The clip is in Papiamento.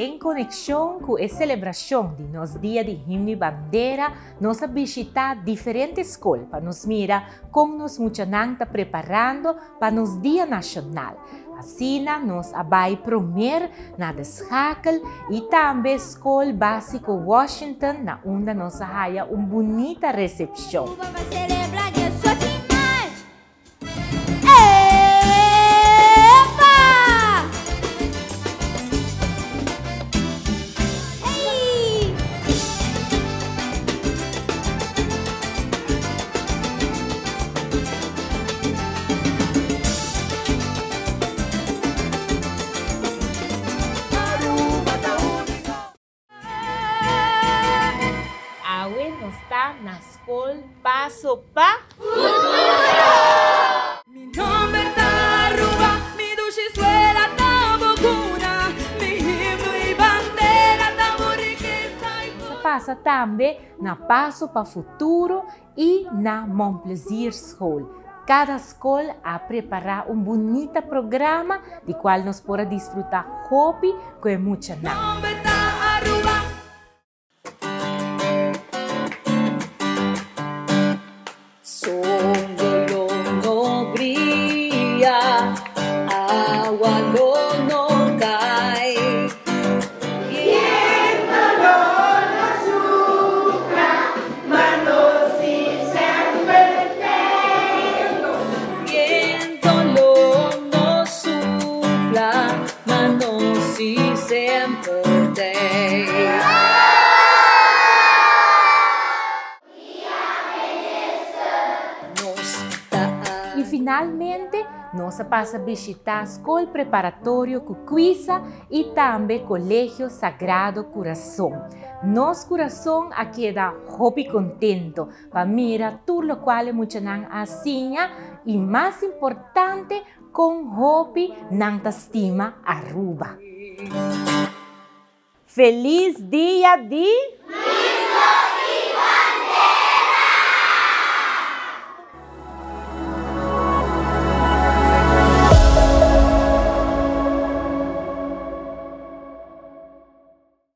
Den konekshon ku e selebrashon di nos Dia di Himno i Bandera, nos a bishitá diferente skol pa nos mira kon nos muchanan ta preparando pa nos Dia Nashonal. Asina nos a bai promer na De Schakel i tambe Skol Básiko Washington na unda nos a haya un bunita resepshon. Awe nos ta na skol Paso pa Futuro! Mi nomber ta Aruba, mi dushi suela ta bo cuna, mi himno y bandera ta bo rikesa y Nos a pasa tambe na Paso pa Futuro y na Mon Plaisir School. Cada scol a prepara un bunita programa di cual nos por a disfruta hopi cu e muchanan. Y finalmente nos a pasa bishita Scol Preparatorio Cucuisa y tambe Colegio Sagrado Curason. Nos curason a keda hopi contento pa mira tur locual e muchanan a siña y mas importante con hopi nan ta stima Aruba. Feliz dia di.